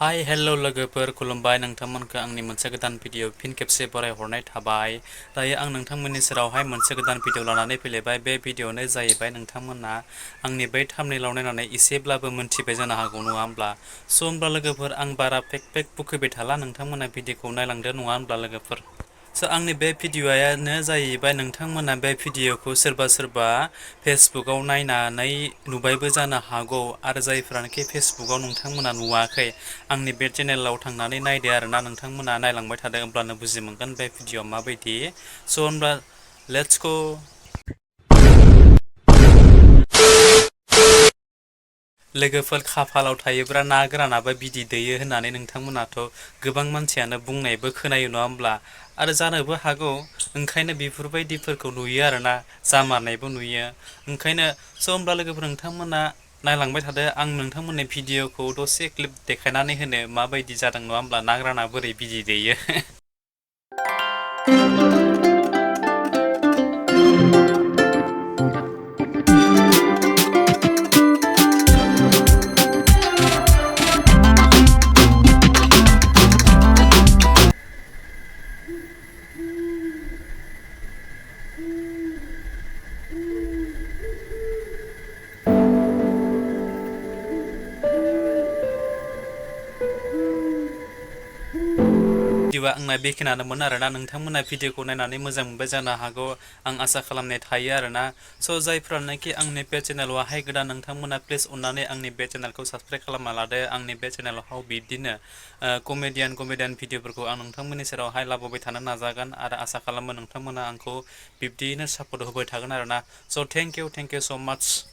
Hi hello लोगोफोर खुलुमबाय नोंथांमोनखौ आंनि मोनसे गोदान भिडिअ फिन खेबसे बरायहरनाय थाबाय। दायो आं नोंथांमोननि सेरावहाय मोनसे गोदान भिडिअ लानानै फैलायबाय। बे भिडिअआनो जाहैबाय नोंथांमोना आंनि बै थाम्बनेइलाव नायनानै एसेब्लाबो मोनथिबाय जानो हागौ नङा होमब्ला। स' होमब्ला लोगोफोर आं बारा फेक बुखैबाय थाला, नोंथांमोना भिडिअखौ नायलांदो नङा होमब्ला लोगोफोर। स' आंनि बे भिडिअआनो जाहैबाय नोंथांमोना बे भिडिअखौ सोरबा फेसबुकाव नायनानै नुबायबो जानो हागौ, आरो जायफ्रानोखि फेसबुकाव नोंथांमोना नुवाखै आंनि बे चेनेलाव थांनानै नायदो आरोना, नोंथांमोना नायलांबाय थादों होमब्लानो बुजि मोनगोन बे भिडिअआ माबायदि। स' होमब्ला लेट्स गो। लोगोफोर खाफालाव थायोब्ला ना गोरानाबो बिदै दैयो होननानै नोंथांमोनाथ' गोबां मानसियानो बुंनायबो खोनायो नङा होमब्ला, आरो जानोबो हागौ। ओंखायनो बेफोरबायदिफोरखौ नुयो आरोना, जामारनायबो नुयो। ओंखायनो स' होमब्ला लोगोफोर नोंथांमोना नायलांबाय थादो। आं नोंथांमोननि भिडिअखौ दसे क्लिप देखायनानै होनो माबायदि जादों नङा होमब्ला, ना गोराना बोरै बिदै दैयो। भिडिअआ आंना बेखिनियानोमोन आरोना। नोंथांमोना भिडिअखौ नायनानै मोजां मोनबाय जानो हागौ, आं आसा खालामनाय थायो आरोना। स' जायफ्रानोखि आंनि बे चेनेलावहाय गोदान, नोंथांमोना प्लिज अननानै आंनि बे चेनेलखौ साबसक्राइब खालामना लादो। आंनि बे चेनेलाव बिब्दिनो कमेडियान भिडिअफोरखौ आं नोंथांमोननि सेरावहाय लाबोबाय थानो नाजागोन, आरो आसा खालामो नोंथांमोना आंखौ बिब्दियैनो सापर्ट होबाय थागोन आरोना। स' थेंक इउ स' माच।